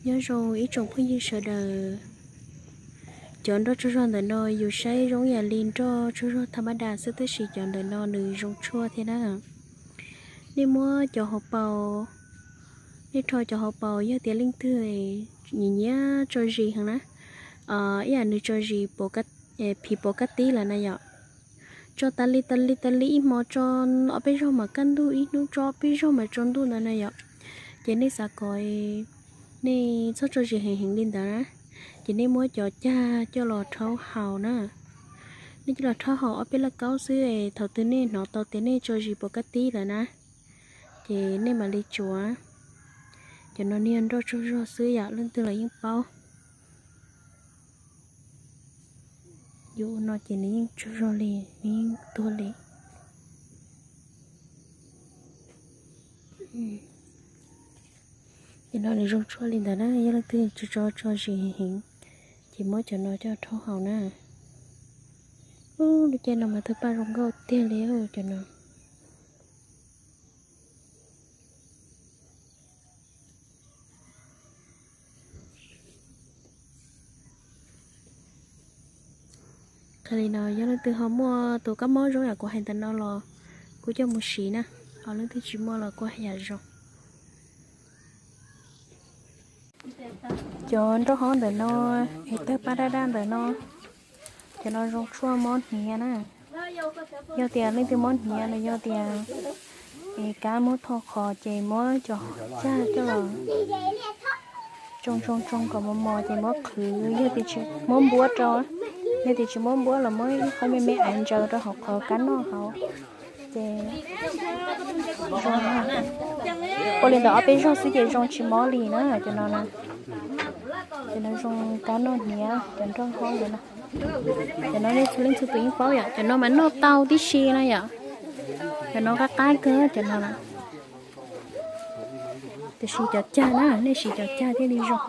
Nyob zoo ib tsoom phooj ywg sawv daws. Cov nroj tsaug zog ntawm no yus saib zoo yam li nroj tsaug zog tha mab das xwb, tab sis cov ntawm no nws zoo tshuaj thiab na. Nej muab cov hauv paus, nej rho cov hauv paus, yog tias leej twg nyiam nyiam tso zis heev na, ib yam nws tso zis phim pov kab tib lawm na yom. Tso tas li tas li tas li, ib hmo tso ob peb zaug mas kaj ntug, ib hnub tso ob peb zaug mas tsaus ntuj ntawd na yom. Ces nej xav kom nej txhob tso zis heev heev li ntawd na, ces nej muab cov cag coj los rhaub haus na. Nej coj los rhaub haus ob peb lauj kaub xwb, thaum twg nej hnov tau tias nej tso zis pov kab tib lawm na, ces nej mam li tsuav. Cov no niag nroj tsaug zog xwb yom, leej twg los yeej paub. Yus ua no ces nws yeej tsaug zog li, nws yeej tuag li. Ces no nws zoo tshuaj li ntawd na, yog leej twg tso tso zis heev, ces muab cov no coj rhaub haus na. Ub, lub caij no mas tawg paj zoo nkauj tiag li cov no. Qhia li no, yog leej twg ho muaj tus kab mob zoo yam kuv hais ntawm no los kuj coj mus siv na, ho leej twg tsis muaj los kuj haj yam zoo. Cov nroj hob ntawm no, es tawg paj daj daj ntawm no, cov no zoo tshuaj mob hniav na. Yog tias leej twg mob hniav los yog tias es kab mob tho qhov ces muab cov cag coj los tsoo tsoo tsoo kom mos mos ces muab qhwv, yog tias tsis muab npuab rau, yog tias tsis muab npuab los muab ib qho me me aiv ntsaws rau hauv qhov kab noj hauv, ces zoo. Ua li ntawd ob peb zaug xwb ces zoo tsis mob li na cov no na. Cov no zoo kab noj hniav, cov nroj hob ntawd na. Cov no nej txhua leej txhua tus yeej paub yom, cov no mas noj tau tib si na yom. Cov no qab qab kawg cov no na. Tiam sis cov cag na, nej siv cov cag thiaj li zoo.